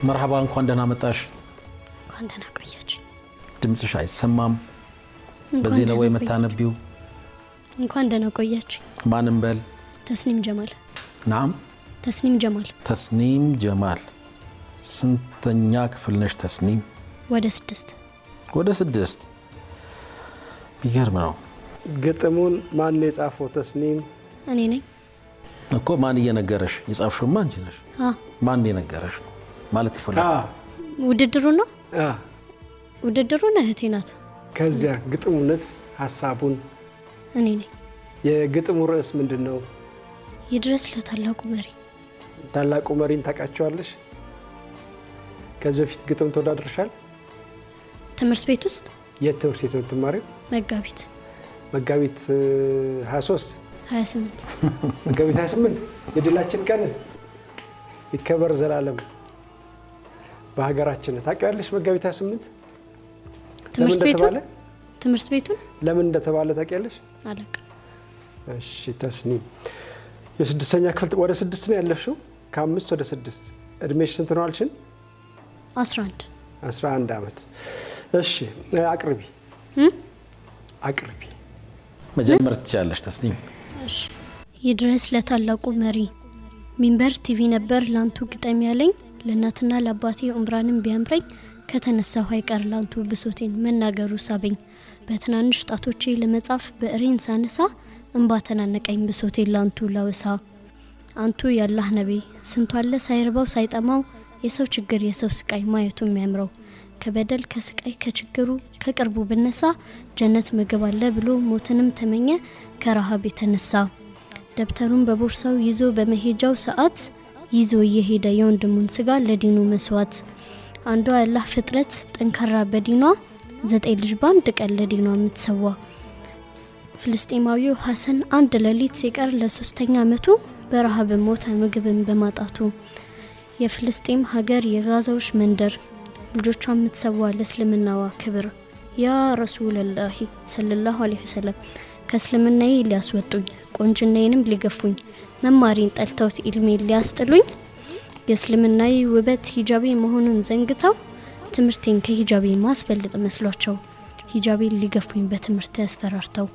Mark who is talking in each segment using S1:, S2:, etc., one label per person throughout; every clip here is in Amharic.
S1: መርሐባ፣ እንኳን ደህና መጣሽ።
S2: እንኳን ደህና ቆያችሁ።
S1: ድምፅሽ አይሰማም። በዚህ ነው ወይ የምታነቢው?
S2: እንኳን ደህና ቆያችሁ።
S1: ማንም በል።
S2: ተስኒም ጀማል።
S1: ናም።
S2: ተስኒም ጀማል።
S1: ተስኒም ጀማል። ስንተኛ ክፍል ነሽ ተስኒም?
S2: ወደ 6።
S1: ወደ 6። ቢገርም ነው።
S3: ግጥሙን ማን የጻፈው ተስኒም?
S2: እኔ ነኝ።
S1: እኮ ማን እየነገረሽ? የጻፍሽውማ አንቺ ነሽ። ማን የነገረሽ ነው ማለት ይፈልጋል።
S2: ውድድሩ ነው። ውድድሩን እህቴ ናት።
S3: ከዚያ ግጥሙንስ ሀሳቡን?
S2: እኔ ነኝ።
S3: የግጥሙ ርዕስ ምንድን ነው?
S2: ይድረስ ለታላቁ መሪ።
S3: ታላቁ መሪን ታውቃቸዋለሽ? ከዚህ በፊት ግጥም ተወዳድረሻል?
S2: ትምህርት ቤት ውስጥ።
S3: የት ትምህርት ቤት ነው የምትማሪው?
S2: መጋቢት።
S3: መጋቢት 23?
S2: 28።
S3: መጋቢት 28 የድላችን ቀን ይከበር ዘላለም በሀገራችን። ታውቂዋለሽ? መጋቢት 28
S2: ትምህርት ቤቱን ትምህርት ቤቱን
S3: ለምን እንደተባለ ታውቂያለሽ?
S2: አላውቅም።
S3: እሺ ተስኒም፣ የስድስተኛ ክፍል፣ ወደ 6 ነው ያለፍሽው? ከ5 ወደ 6። እድሜሽ ስንት ነው አልሽን?
S2: 11።
S3: 11 ዓመት። እሺ አቅርቢ አቅርቢ።
S1: መጀመር ትችላለሽ ተስኒም።
S2: እሺ። ይድረስ ለታላቁ መሪ። ሚንበር ቲቪ ነበር ላንቱ ግጠም ያለኝ፣ ለእናትና ለአባቴ ኡምራንም ቢያምረኝ፣ ከተነሳሁ አይቀር ላንቱ ብሶቴን መናገሩ ሳበኝ። በትናንሽ ጣቶቼ ለመጻፍ ብዕሬን ሳነሳ እንባ ተናነቀኝ ብሶቴን ላንቱ ላወሳ። አንቱ ያላህ ነቢይ፣ ስንቱ አለ ሳይርበው ሳይጠማው የሰው ችግር የሰው ስቃይ ማየቱ የሚያምረው፣ ከበደል ከስቃይ ከችግሩ ከቅርቡ ብነሳ፣ ጀነት ምግብ አለ ብሎ ሞትንም ተመኘ ከረሃብ የተነሳ። ደብተሩን በቦርሳው ይዞ በመሄጃው ሰዓት ይዞ እየሄደ የወንድሙን ስጋ ለዲኑ መስዋዕት። አንዷ ያላህ ፍጥረት ጠንካራ በዲኗ፣ 9 ልጅ በአንድ ቀን ለዲኗ የምትሰዋ። ፍልስጤማዊው ሀሰን አንድ ሌሊት ሲቀር ለሶስተኛ አመቱ በረሃብ ሞተ ምግብን በማጣቱ። የፍልስጤም ሀገር የጋዛዎች መንደር ልጆቿ የምትሰዋ ለእስልምናዋ ክብር። ያ ረሱልላሂ ሰለላሁ ዐለይሂ ወሰለም፣ ከእስልምናዬ ሊያስወጡኝ ቆንጅናዬንም ሊገፉኝ፣ መማሪን ጠልተውት ኢልሜን ሊያስጥሉኝ፣ የእስልምናዬ ውበት ሂጃቤ መሆኑን ዘንግተው ትምህርቴን ከሂጃቤ ማስበልጥ መስሏቸው ሂጃቤን ሊገፉኝ በትምህርት ያስፈራርተው፣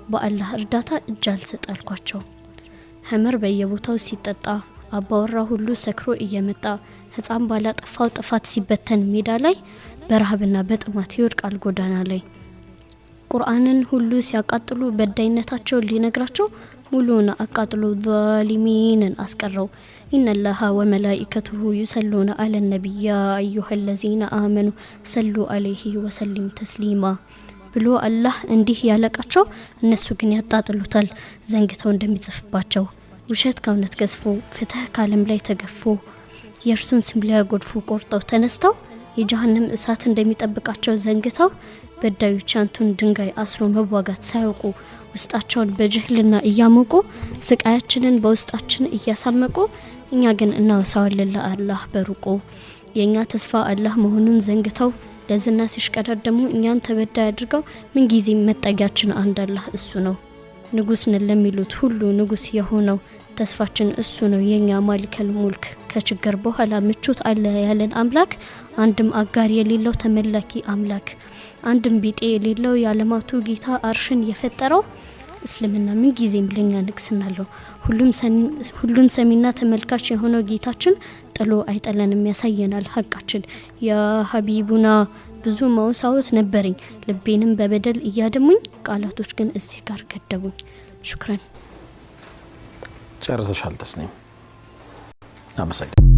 S2: በአላህ እርዳታ እጅ አልሰጥ አልኳቸው። ኸመር በየቦታው ሲጠጣ አባወራ ሁሉ ሰክሮ እየመጣ፣ ህፃን ባላጠፋው ጥፋት ሲበተን ሜዳ ላይ፣ በረሃብና በጥማት ይወድቃል ጎዳና ላይ። ቁርአንን ሁሉ ሲያቃጥሉ በዳይነታቸው ሊነግራቸው ሙሉውን አቃጥሎ ዛሊሚንን አስቀረው። ኢነላሃ ወመላኢከቱሁ ዩሰሉነ አለ ነቢይ ያ አዩሀ ለዚነ አመኑ ሰሉ አለይሂ ወሰሊም ተስሊማ ብሎ አላህ እንዲህ ያለቃቸው፣ እነሱ ግን ያጣጥሉታል ዘንግተው እንደሚጽፍባቸው። ውሸት ከእውነት ገዝፎ ፍትህ ከዓለም ላይ ተገፎ የእርሱን ስም ሊያጎድፉ ቆርጠው ተነስተው የጀሃነም እሳት እንደሚጠብቃቸው ዘንግተው፣ በዳዮች አንቱን ድንጋይ አስሮ መዋጋት ሳያውቁ ውስጣቸውን በጅህልና እያሞቁ ስቃያችንን በውስጣችን እያሳመቁ፣ እኛ ግን እናወሳዋለን ለአላህ በሩቁ። የኛ ተስፋ አላህ መሆኑን ዘንግተው ለዝና ሲሽቀዳደሙ እኛን ተበዳይ አድርገው፣ ምንጊዜም መጠጊያችን አንድ አላህ እሱ ነው። ንጉስ ነን ለሚሉት ሁሉ ንጉስ የሆነው ተስፋችን እሱ ነው የኛ ማሊከል ሙልክ። ከችግር በኋላ ምቾት አለ ያለን አምላክ፣ አንድም አጋር የሌለው ተመላኪ አምላክ፣ አንድም ቢጤ የሌለው የዓለማቱ ጌታ አርሽን የፈጠረው፣ እስልምና ምን ጊዜም ለኛ ንግስና አለው። ሁሉን ሰሚና ተመልካች የሆነው ጌታችን ጥሎ አይጠለንም፣ ያሳየናል ሀቃችን። ያ ሀቢቡና፣ ብዙ ማውሳወት ነበረኝ፣ ልቤንም በበደል እያደሙኝ፣ ቃላቶች ግን እዚህ ጋር ገደቡኝ። ሹክረን።
S1: ጨርሰሻል ተስኒም። አመሰግናለሁ።